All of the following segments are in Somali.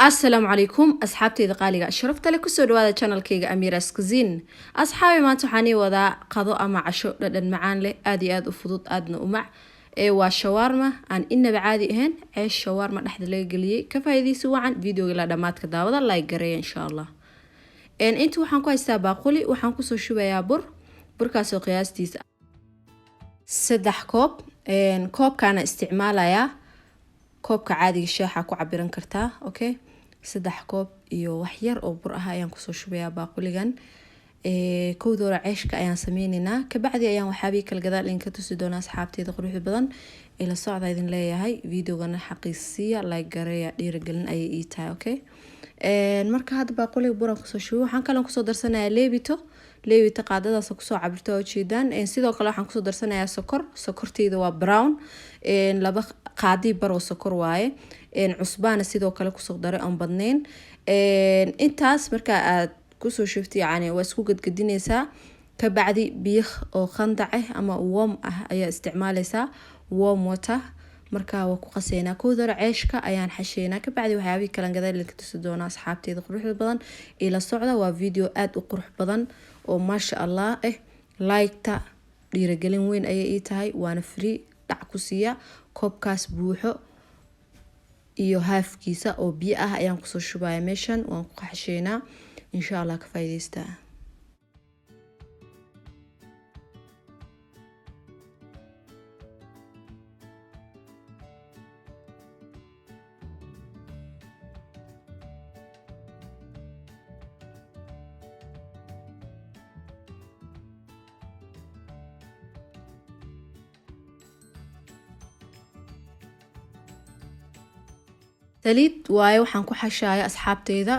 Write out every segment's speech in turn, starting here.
Asalaamu calaykum asxaabteyda qaaliga sharafta leh, kusoo dhawaada channelkayga Amiira's Cuisine. Asxaabi, maanta waxaan ii wadaa qado ama casho dhadhan macaan leh, aada iyo aada u fudud, aadna u mac ee waa shawaarma aan inaba caadi ahayn, ceesh shawaarma dhexda laga geliyey. Ka faa'iidaysi wacan videoga ilaa dhammaadka daawada, like gareeya insha Allah. Inta waxaan ku haystaa baaquli, waxaan kusoo shubayaa bur, burkaasoo qiyaastiisa 3 koob. Koobkaana isticmaalayaa, koobka caadiga shaaxa ku cabiran kartaa. Okay, 3 koob iyo wax yar oo bur ah ayaan kusoo shubayaa baaquligan. Kowda hore ceeshka ayaan sameyneynaa, kabacdi ayaan waxyaabihii kala gadaal idinka tusi doonaa. Asxaabteyda quruxda badan, ila socda idin leeyahay, videogana xaqiisiya, like gareeya, dhiirigelin ayay ii tahay. Okay, marka hadda baaquliga buraan kusoo shubay. Waxaan kaloo kusoo darsanayaa leebito, leebito qaadadaas kusoo cabirta oo ujeedaan. Sidoo kale waxaan kusoo darsanayaa sokor, sokorteyda waa brown, 2 qaadii bar oo sokor waaye. Cusbaana sidoo kale kusoo daray oon badnayn. Intaas marka aad kusoo shubta, yacni waa isku gadgadinaysaa. Kabacdi biyo oo qandac ah ama warm ah ayaa isticmaaleysaa, warm water. Marka waa ku qaseynaa. Kowda hore ceeshka ayaan xasheynaa, kabacdi waxyaabihii kalan gadaal idinka tusi doonaa. Asxaabteyda quruxda badan, ila socda, waa video aada u qurux badan oo maasha Allah like-ta dhiirigelin weyn ayay ii tahay, waana free. Dhac ku siiya. Koobkaas buuxo iyo haafkiisa oo biyo ah ayaan kusoo shubaya meeshan, waan ku xasheynaa insha Allah. Ka faa'iidaystaa. Saliid waaye waxaan ku xashaaya asxaabteyda.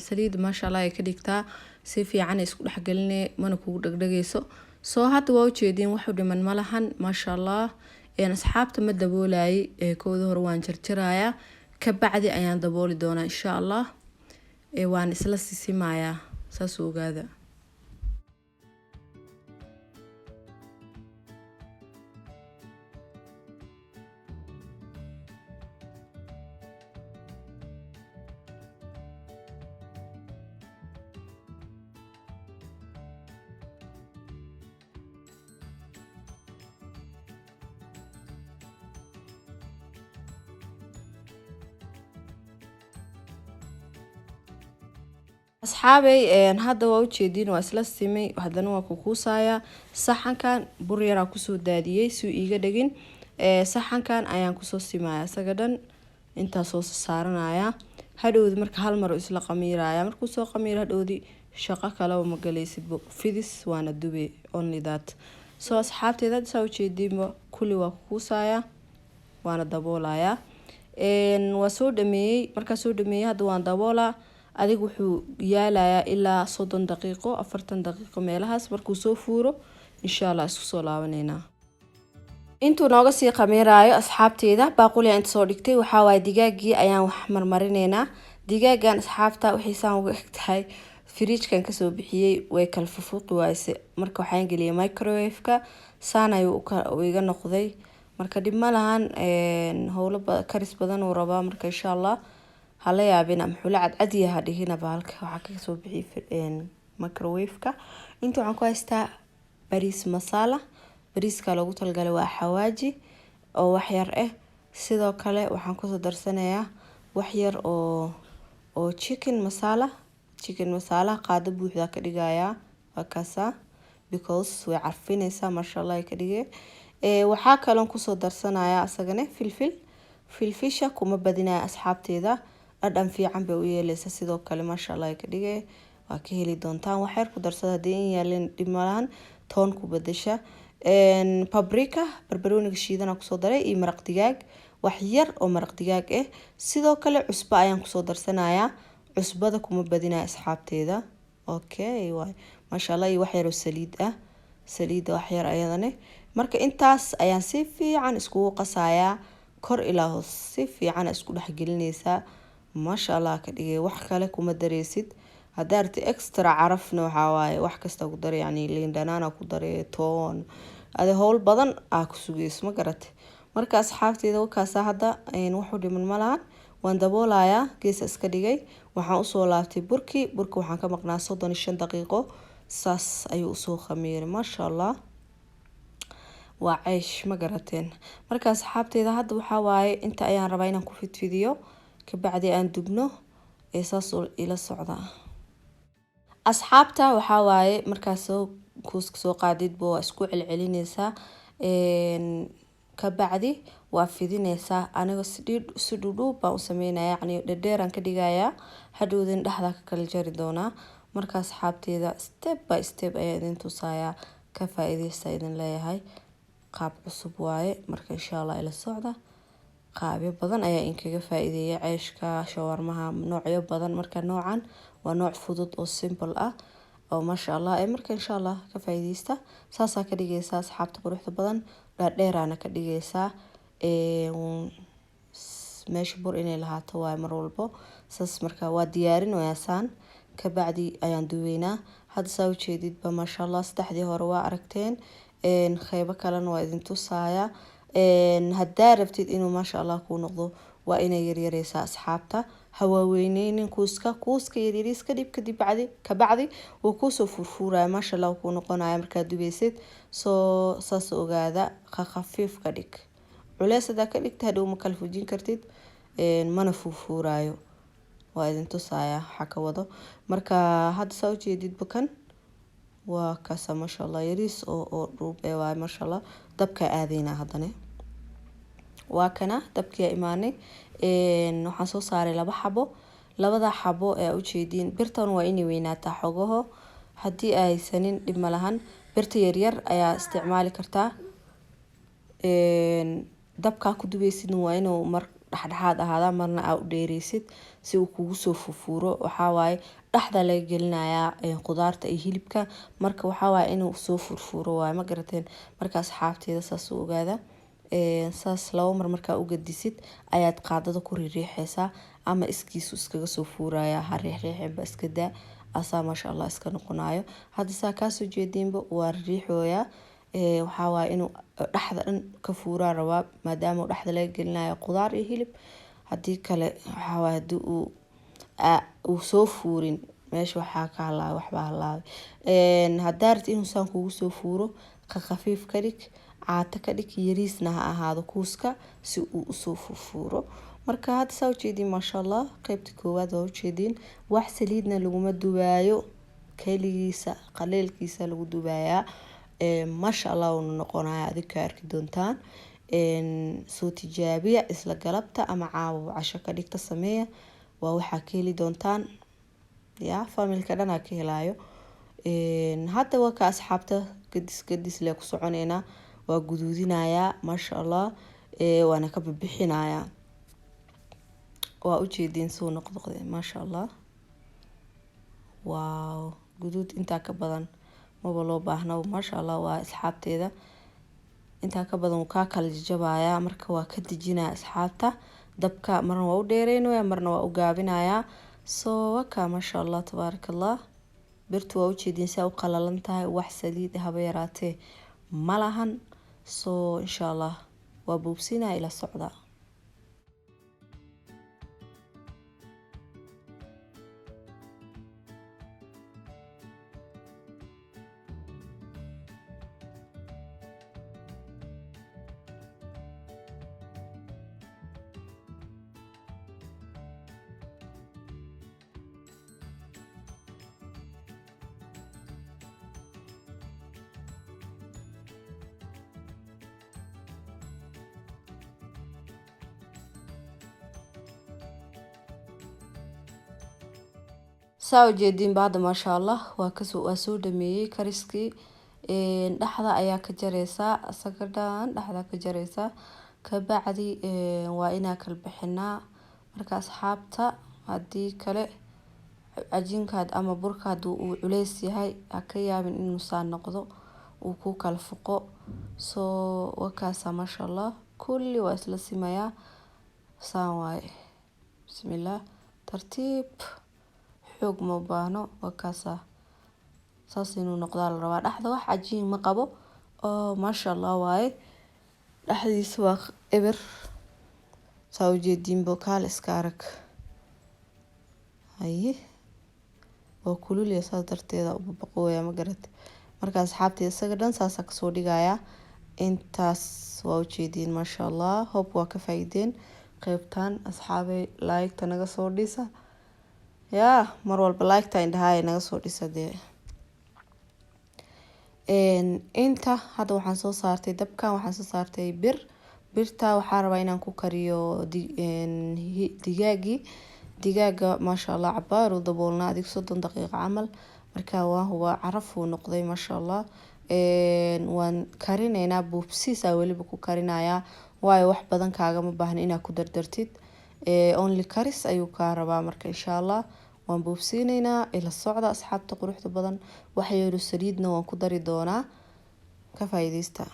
Saliid maasha Allah ay ka dhigtaa, si fiican isku dhexgeline, mana kugu dhegdhegayso. Soo hadda waa ujeediin, waxu dhiman ma lahan, maasha Allah. Asxaabta, ma daboolayay, kooda hore waan jarjarayaa, kabacdi ayaan dabooli doonaa insha Allah, waan isla sisimayaa, saas ogaada. Asxaabey, hadda waa ujeediin, waa isla simay, haddana waa kukuusayaa. Saxankan bur yaraa kusoo daadiyey si uu iiga dhegin. Saxankan ayaan kusoo simaya, isaga dhan intaa soo saaranaya. Hadhowdi marka hal mar isla qamiiraya, markuu soo qamiiro hadhowdi shaqo kaleba ma galaysidbo, fidis waana dube, only that. Soo asxaabteeda, hadda saa ujeediinba kulli waa kukuusaya, waana daboolayaa. Waa soo dhameeyey. Markaa soo dhameeyey, hadda waan daboolaa. Adiga wuxuu yaalayaa ilaa 30 daqiiqo, 40 daqiiqo meelahaas. Markuu soo fuuro insha Allah isku soo laabaneynaa. Intuu nooga sii qamiiraayo asxaabteeda, baaquliya inta soo dhigtay, waxaa waaye digaagii ayaan wax marmarineynaa. Digaagan asxaabta, waxay saan uga eg tahay firiijkan kasoo bixiyey, way kala fufuuqi waayse. Marka waxaan geliyay microwave-ka, saan ayuu iga noqday. Marka dhib ma lahan, howlo karis badan uu rabaa. Marka insha Allah hala yaabina, muxuu la cadcadyaha dhihina bahalka, waxaa kasoo bixiyay microwave-ka. Inta waxaan ku haystaa bariis masala, bariiska loogu talagalay waa xawaaji oo wax yar ah. Sidoo kale waxaan kusoo darsanayaa wax yar oo chicken masala, chicken masala qaado buuxda ka dhigayaa, waa kaasa, because way carfinaysaa, maasha Allah ay ka dhigee. Waxaa kaloon kusoo darsanayaa asagane filfil. Filfisha kuma badinaya asxaabteeda, dhadhan fiican bay u yeeleysaa. Sidoo kale maasha Allah ay ka dhigee, waa ka heli doontaan. Wax yar ku darsada, haddii in yaalin dhib malahan, toon ku bedesha. Paprika, barbarooniga shiidana kusoo daray, iyo maraq digaag, wax yar oo maraq digaag ah. Sidoo kale cusbo ayaan kusoo darsanayaa, cusbada kuma badinaya asxaabteeda. Okay waay, maasha Allah. Iyo wax yar oo saliid ah, saliidda wax yar ayadane. Marka intaas ayaan si fiican iskugu qasayaa, kor ilaa hoos si fiican isku dhexgelinaysaa, maasha Allah ka dhigay. Wax kale kuma dareysid. Haddaa rabtid extra carafna, waxaa waaye wax kasta ku daray, yani liin dhanaana ku daray, toon, adi howl badan aa ku sugeyso, ma garate? Marka asxaabteeda, wakaasa hadda waxu dhiman ma lahan. Waan daboolayaa, geesa iska dhigay. Waxaan usoo laabtay burkii. Burka waxaan ka maqnaa 35 daqiiqo, saas ayuu usoo khamiiray, maasha Allah. Waa ceesh, ma garateen? Marka asxaabteyda, hadda waxaa waaye inta ayaan rabaa inaan ku fidfidiyo, kabacdi aan dubno. Ee saas ila socda, asxaabta. Waxaa waaye markaa soo kuuska soo qaadidba waa isku celcelineysaa, kabacdi waa fidineysaa. Aniga si dhudhuub baan u sameynaya, yacni dhedheeraan ka dhigayaa, hadhowdin dhexdaa ka kala jari doonaa. Marka asxaabteyda, step by step ayaa idin tusayaa, ka faa-iideysta idin leeyahay. Qaab cusub waaye, marka insha Allah ila socda. Qaabyo badan ayaa inkaga faa-iideeya, ceeshka, shawarmaha, noocyo badan. Marka noocan waa nooc fudud oo simple ah oo maasha Allah. Ee marka insha Allah ka faa-iideysta. Saasaa ka dhigaysaa, asxaabta quruxda badan, dhaadheeraana ka dhigaysaa. Meesha bur inay lahaato waaye mar walbo saas. Marka waa diyaarinayaa, kabacdi ayaan duweynaa. Hadda saa ujeedidba, maasha Allah, saddexdii hore waa aragteen, qeybo kalena waa idin tusaaya. Haddaa rabtid inuu maasha Allah kuu noqdo, waa inay yaryareysaa, asxaabta. Hawaaweyneynin kuuska. Kuuska yaryariis ka dhib, kadib bacdi kabacdi wuu kuusoo furfuuraya, maasha Allah kuu noqonaya markaad dubeysid. Soo saas ogaada, khafiif ka dhig. Culeys hadaa ka dhigta, hadhow ma kala fujin kartid, mana furfuurayo. Waa idin tusaaya waxaa ka wado. Marka hadda saa ujeedid bakan waa kaasa, maasha Allah, yariis oo dhuub ee waaye, maasha Allah. Dabka aadeynaa haddana, waa kana dabkiyaa imaanay. Waxaan soo saaray laba xabo. Labada xabo ee ujeediin, birtan waa inay weynaataa xogaho. Haddii aysanin, dhib ma lahan, birta yaryar ayaa isticmaali kartaa. Dabkaa ku dubeysidna waa inuu mar dhexdhexaad ahaada, marna aa u dheereysid si uu kugu soo fufuuro. Waxaa waaye dhexda laga gelinayaa qudaarta iyo hilibka, marka waxaa waaye inuu soo furfuuro waaye, ma garateen? Marka asxaabteeda, saas u ogaada. Saas laba mar markaa u gadisid ayaad qaadada ku riixeysaa ama iskiisu iskaga soo fuuraya. Ha riixriixinba, iska daa, asaa maasha Allah iska noqonayo. Hadda saa kaasoo jeediinba waa riixooyaa. Waxaa waaye inuu dhexda dhan ka fuuraa rabaa, maadaama dhexda laga gelinayo qudaar iyo hilib. Haddii kale waxaa waaye hadii uu soo fuurin, meesha waxaa ka halaabay, waxbaa halaabay. Haddaa rabtid inuu saan kugu soo fuuro, khafiif ka dhig, caato ka dhig, yariisna ha ahaado kuuska si uu usoo furfuuro. Marka hadda saa ujeediin, maasha Allah, qeybta koowaad waa ujeediin. Wax saliidna laguma dubaayo, keligiisa qaleelkiisa lagu dubayaa, maasha Allah uuna noqonaya. Adinka arki doontaan. Soo tijaabiya isla galabta ama caawa, casho ka dhigta, sameeya. Waa waxaa ka heli doontaan, ya familka dhan aa ka helayo. Hadda waa ka, asxaabta, gadis gadis lee ku soconeynaa. Waa guduudinayaa, maasha Allah, waana ka bixinayaa. Waa ujeediin suu noqnoqday, maasha Allah. Waaw, guduud intaa ka badan maba loo baahna, maasha Allah. Waa asxaabteeda, intaa ka badan wuu kaa kala jajabayaa. Marka waa ka dejinaya, asxaabta. Dabka marna waa u dheereynaya, marna waa u gaabinayaa. Soo waka, maasha Allah, tabaaraka Allah. Birtu waa ujeediin saa u qalalan tahay, wax saliid haba yaraatee ma lahan. Soo insha Allah waa buubsinaya, ila socda. Saa ujeediinba hadda, maasha Allah, waa kasoo waa soo dhameeyey kariskii. Dhexda ayaa ka jareysaa, isaga dhan dhexda ka jareysaa, kabacdi waa inaa kala bixinaa. Marka asxaabta, haddii kale cajiinkaad ama burka haduu uu culeys yahay, ha ka yaabin inuu saa noqdo, uu ku kala fuqo. Soo wakaasa, maasha Allah, kulli waa isla simayaa. Saan waaye, bismillaah, tartiib, xoog ma baahno. Wakaasa, saas inuu noqdaa la rabaa. Dhexda wax cajiin ma qabo oo maasha Allah waaye, dhexdiisa waa eber. Saa ujeediinbo, kaal iska arag. Haye, waa kululya, saas darteeda u baqooya, ma garat? Marka asxaabtii, isaga dhan saasaa kasoo dhigayaa. Intaas waa ujeediin, maasha Allah. Hope waa ka faa'iideen qeybtan. Asxaabay, like-ta naga soo dhisa. Yaa mar walba like-ta indhahaay naga soo dhisa dee. Inta hadda waxaan soo saartay dabkan, waxaan soo saartay bir. Birta waxaan rabaa inaan ku kariyo digaagii. Digaaga, maasha Allah, cabaar uu daboolnaa, adig 30 daqiiqo camal. Marka waa hubaa caraf uu noqday, maasha Allah. Waan karineynaa, buubsiis aa weliba ku karinayaa, waayo wax badan kaagama baahna inaad ku dardartid, only karis ayuu kaa rabaa. Marka insha Allah waan buubsiineynaa. Ila socda, asxaabta quruxda badan. Wax yaro saliidna waan ku dari doonaa, ka faa'iideysta.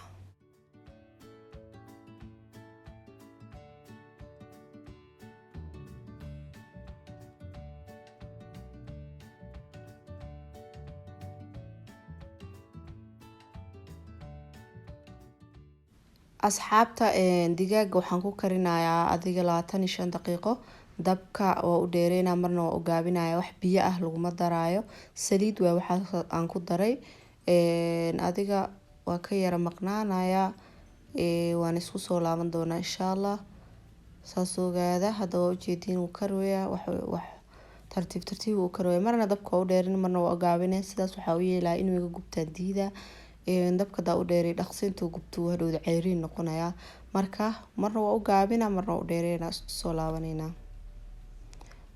Asxaabta, digaaga waxaan ku karinayaa adiga 25 daqiiqo. Dabka waa u dheereynaa, marna waa u gaabinaya. Wax biyo ah laguma daraayo, saliid waa waxaa aan ku daray. Adiga waa ka yara maqnaanaya, waan isku soo laaban doonaa insha Allah. Saas ogaada. Hadda waa ujeediin, wuu karwayaa, wax tartiib tartiib uu karwaya. Marna dabka waa u dheerin, marna waa u gaabinaya. Sidaas waxaa u yeelaya inuu iga gubtaan diida. Dabka hadaa u dheeray, dhaqso intuu gubto hadhowda ceyriin noqonayaa. Marka marna waa u gaabina, marna waa u dheereyna. Isku soo laabaneynaa.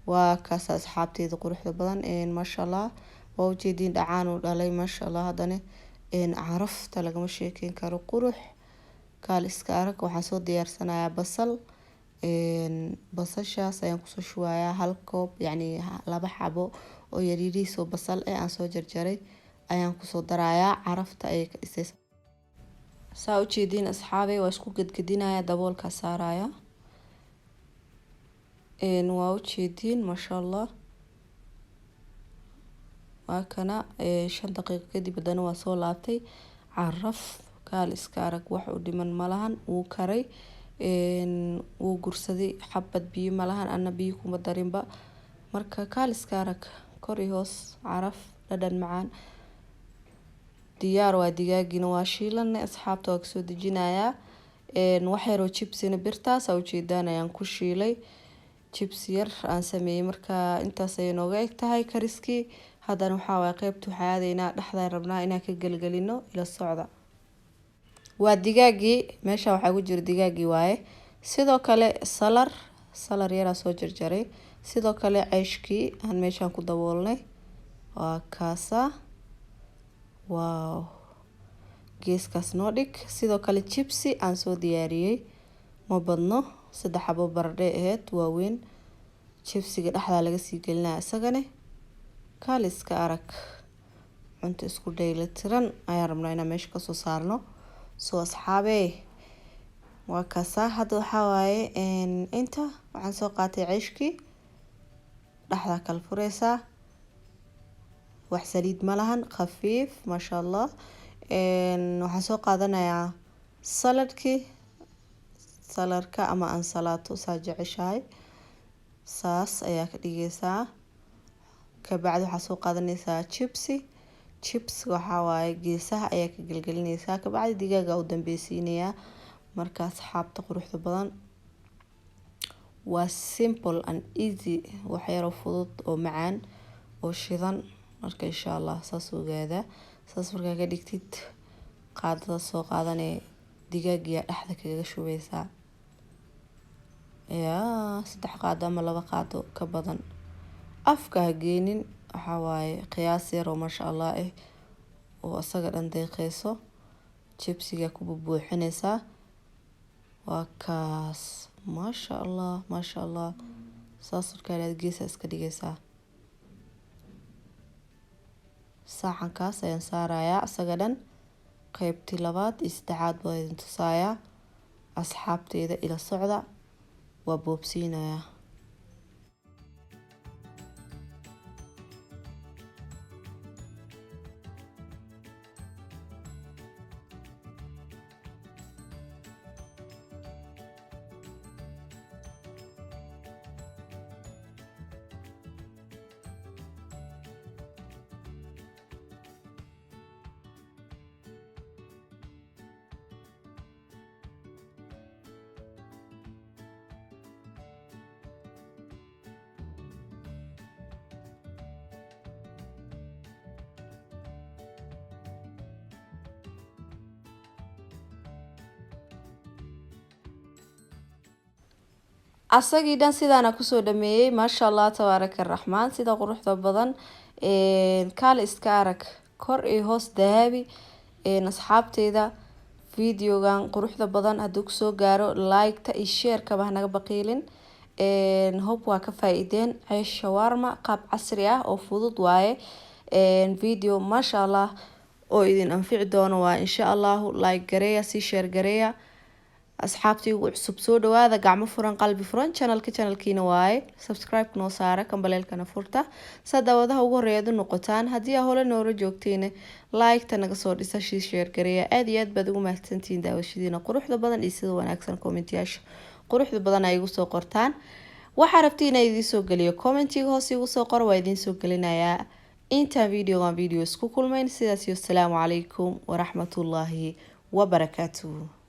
Waa kaas, asxaabteyda quruxda badan, maasha Allah. Waa ujeediin, dhacaan uu dhalay, maasha Allah. Haddana carafta lagama sheekeyn karo, qurux kaal iska arag. Waxaan soo diyaarsanayaa basal. Basashaas ayaan kusoo shubayaa hal koob, yacni laba xabo oo yaryariis oo basal eh aan soo jarjaray ayaan kusoo darayaa. Carafta ayay ka dhisaysa. Saa ujeediin, asxaabey, waa isku gedgedinaya, daboolkaa saaraya. Waa ujeediin, maasha Allah. Waa kana, 5 daqiiqo kadib haddana waa soo laabtay. Caraf kaal iska arag, wax u dhiman malahan. Wuu karay, wuu gursaday, xabad biyo malahan, ana biyo kuma darinba. Marka kaal iska arag, kor iyo hoos, caraf, dhadhan macaan, diyaar waa. Digaagina waa shiilanay, asxaabta, waa kasoo dejinayaa. Wax yaroo jibsina birtaas aa ujeedaan ayaan ku shiilay, jibsi yar aan sameeyey. Marka intaas ayay nooga eg tahay kariskii. Haddana waxaa waaya qeybta waxaa aadaynaa dhexdaan rabnaa inaan ka gelgelino. Ila socda. Waa digaagii, meesha waxaa ku jira digaagii waaye. Sidoo kale salar, salar yaraa soo jarjaray. Sidoo kale ceyshkii aan meeshaan ku daboolnay waa kaasa. Wow, geeskaas noo dhig. Sidoo kale jibsi aan soo diyaariyey, ma badno, saddex xabo baradhe aheyd waaweyn. Jibsiga dhexdaa laga sii gelinaya isagane. Kaaliska arag, cunto isku dheelitiran ayaan rabnaa inaan meesha kasoo saarno. Soo asxaabey, waa kaasaa. Hadda waxaa waaye, inta waxaan soo qaatay ceyshkii, dhexdaa kala fureysaa. Wax saliid ma lahan, khafiif, maasha Allah. Waxaan soo qaadanayaa saladkii, saladka ama ansalaato saa jeceshahay, saas ayaa ka dhigeysaa. Kabacdi waxaa soo qaadanaysaa jibsi. Chips waxaa waaye geesaha ayaa ka gelgelineysaa. Kabacdi digaaga u dambeysiinayaa. Marka asxaabta quruxda badan, waa simple and easy, wax yaroo fudud oo macaan oo shidan. Marka insha Allah saas ogaada. Saas markaa ka dhigtid, qaadada soo qaadanee, digaagiyaa dhexda kaga shubeysaa. Yaa saddex qaado ama laba qaado ka badan afka ha geenin. Waxaa waaye qiyaas yar oo maasha Allah ah oo asaga dhan deeqeyso. Jibsiga ku bubuuxineysaa. Waa kaas, maasha Allah, maasha Allah. Saas markaa inaad geesa iska dhigeysaa. Saxankaas ayaan saarayaa isaga dhan. Qeybtii labaad iyo saddexaad baa idin tusayaa, asxaabteyda, ila socda. Waa boobsiinayaa. Asagii dhan sidaana kusoo dhameeyey, maasha Allah, tabaaraka raxmaan, sida quruxda badan, kaale iska arag, kor iyo hoos dahabi. Asxaabteyda, videogan quruxda badan hadduu kusoo gaaro, like-ta iyo share-kaba hanaga baqiilin. Hope waa ka faa-iideen. Ceesh shawarma qaab casri ah oo fudud waaye, video maasha Allah oo idin anfici doono waa insha Allahu. Like gareeya, sii share gareeya. Asxaabtii ugu cusub, soo dhawaada, gacmo furan, qalbi furan. Channelka channelkiina waaye, subscribe noo saara, kambaleelkana furta saa daawadaha ugu horeeya u noqotaan. Haddii aa hore noola joogtayna, like-ta naga soo dhisa, sii share gareeya. Aad iyo aad baad ugu mahadsantihiin daawashadiina quruxda badan iyo sida wanaagsan commentiyaasha quruxda badan ay igu soo qortaan. Waxaa rabti inaa idiin soo geliyo, commentiga hoos igu soo qoro, waa idiin soo gelinayaa. Intaan videogan video isku kulmayn, sidaas iyo asalaamu calaykum waraxmatullaahi wabarakaatuh.